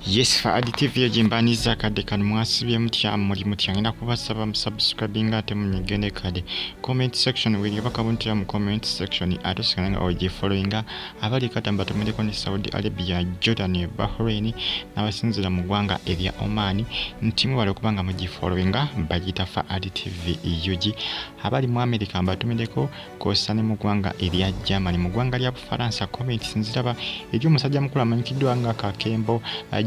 Yes, Faadi TV egimbaniza akadde kano. Mwasibye mutya? Muli mutya? Ngenda kubasaba musubscribinga ate munyigende kade comment section weri bakabuntira mu comment section, ate osigala nga ogifollowinga. Abali Katamba tumireko ne Saudi Arabia, Jordan, Bahrain n'abasinzira mu ggwanga erya Oman nti mwebale okuba nga mugifollowinga. Bagiyita Faadi TV UG. Abali mu America mbatumireko, kwossa ne mu ggwanga erya Germany, mu ggwanga lya Bufalansa. Comments nziraba eri omusajja mukulu amanyikiddwa nga Kakembo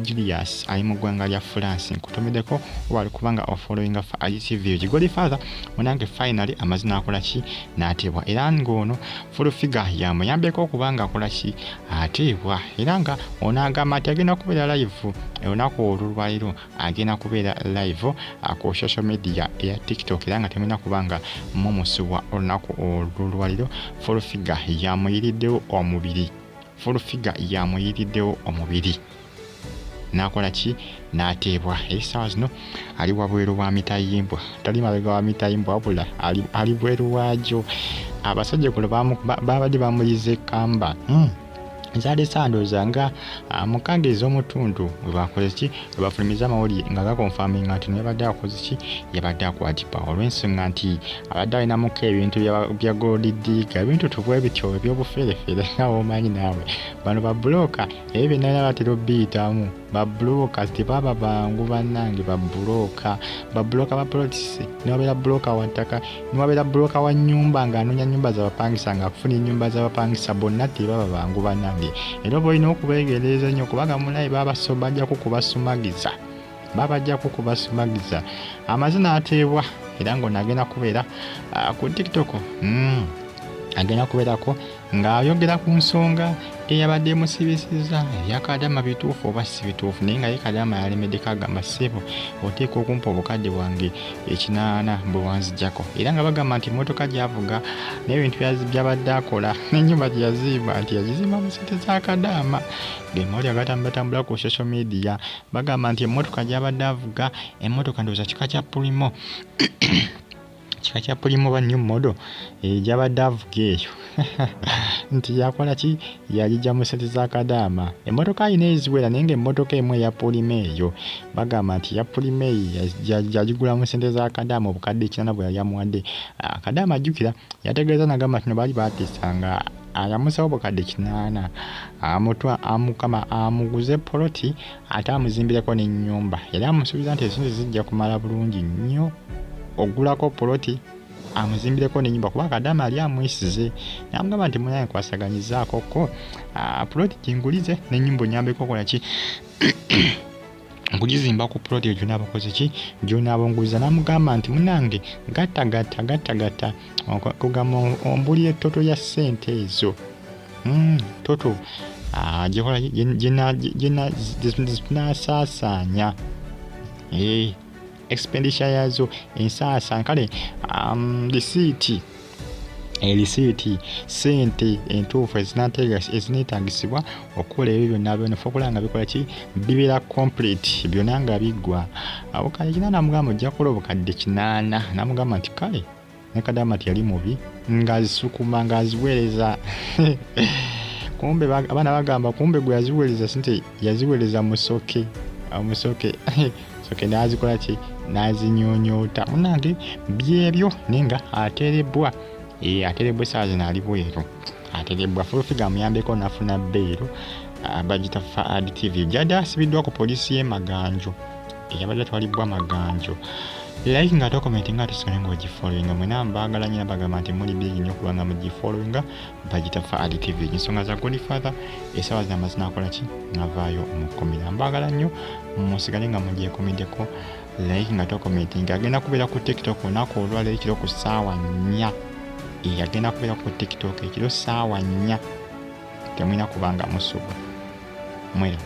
Julius ali mu ggwanga lya France, nkutumiddeko wali kubanga ofollowinga Faadi TV UG. Godfather munange finally amazina akola ki? N'ateebwa. Era ng'ono Full Figure yamuyambyeko okuba nga akola ki? Ateebwa. Era nga ono agamba nti agenda kubeera live olunaku olwaliro, agenda kubeera live ku social media eya TikTok, era nga temulina kuba nga mumusubwa olunaku olwaliro. Full Figure yamuyiriddewo omubiri, Full Figure yamuyiriddewo omubiri n'akola ki? N'ateebwa. Essaawa zino ali wabweru wa mitayimbwa, tali mabega wa mitayimbwa, wabula ali bweru waagyo. Abasajja kuno babadde bamuyize kamba zaali sandooza nga mukaaga ez'omutundu webakoze ki? Webafulumiza amawulire nga gaconfirminga nti yabadde akoze ki? Yabadde akwatibwa, olw'ensonga nti abadde alinamuko ebintu bya gold digger, ebintu tubwe bityo ebyobuferefere nga womanyi naawe. Bano babulooka ebyo byonna batera obiyitamu. Babulooka tebaba bangu bannange. Babulooka ba plots, niwabeera broker wa ttaka, niwabeera broker wa nnyumba ng'anoonya nnyumba zabapangisa, ng'akufuna ennyumba z'abapangisa, bonna tebaba bangu bannange. Era oba olina okubeegereza ennyo kubanga munaye bajja kukubasumagiza, babajja kukubasumagiza. Amazina ateebwa, era ng'ono agenda kubeera ku TikTok, agenda kubeerako ng'ayogera ku nsonga eyabadde emusibisiza ebya Kadama, bituufu oba si bituufu. Naye nga ye Kadama yalemeddeko, agamba, "Ssebo, oteeka okumpa obukadde bwange 80 bwe wanzijjako." Era nga bagamba nti emmotoka gy'avuga n'ebintu byabadde akola n'ennyumba gye yazimba nti yagizimba mu ssente za Kadama. Gemawulire agatambulatambula ku social media, bagamba nti emmotoka gy'abadde avuga, emmotoka ndowooza kika kya Premio, kika kya Premio ba new model gyabadde avuga eyo, nti yakola ki? Yagijja mu ssente za Kadaama. Emmotoka alina eziwera, naye ngaemmotoka emu eya Premio eyo, bagamba nti ya Premio eyo yagigula mu ssente za Kadaama, obukadde 80 bwe yali amuwadde. Kadaama ajjukira yategeeza nagamba nti no baali bateesanga, yamusaba obukadde 80 amukama amuguze poloti ate amuzimbireko n'ennyumba. Yali amusuubiza nti esente zijja kumala bulungi nnyo ogulako poloti amuzimbireko n'ennyumba, kuba Kadaama ali amwesize namugamba nti, "Munaye, nkwasaganyizaako ko poloti gingulize n'ennyumba onyambeko okola ki? Nkugizimba ku poloti eyo gyona abakoze ki? Gy'onaabonguliza." N'amugamba nti, "Munange, gatta gatta gatta gatta, kugamba ombulire total ya ssente ezo, total gyekola gyenasaasaanya expenditure yazo ensaasa." Kale risiiti, erisiiti, sente entuufu ezineetagisibwa okukola ebyo byonna byonna fe okulaba nga bikola ki? Bibeera complete byonna nga biggwa. Obukadde 80, namugamba ojja kukola obukadde 80. Namugamba nti kale. Ne Kadama nti yali mubi ng'azisukuma ng'aziweereza. Kumbe abaana bagamba kumbe gwe yaziweereza sente yaziweereza musoke, omusoke soke n'azikola ki? N'azinyonyoota. Munange byebyo, naye nga ateerebbwa, ateerebbwa essaawa zino ali bweru, ateerebbwa. Full Figure amuyambeko n'afuna bail. Bagita Faad TV. Gyadde asibiddwa ku poliisi y'e Maganjo, eyabadde atwalibbwa Maganjo. Like nga tokomenti nga tusigale ng'ogifollowinga. Mwena mbaagala nnyo, bagamba nti muli bingi nnyo kubanga mugifollowinga. Bagita Faad TV. Ensonga za Godfather, essaawa zino amazina akola ki? Navaayo mukomera. Mbaagala nnyo, musigale nga mugyekumiddeko. Like nga tokomentinga. Agenda kubeera ku TikTok olunaku olwaleero ekiro ku ssaawa 4. Agenda kubeera ku TikTok ekiro ssaawa 4, temulina kubanga musubwa mwera.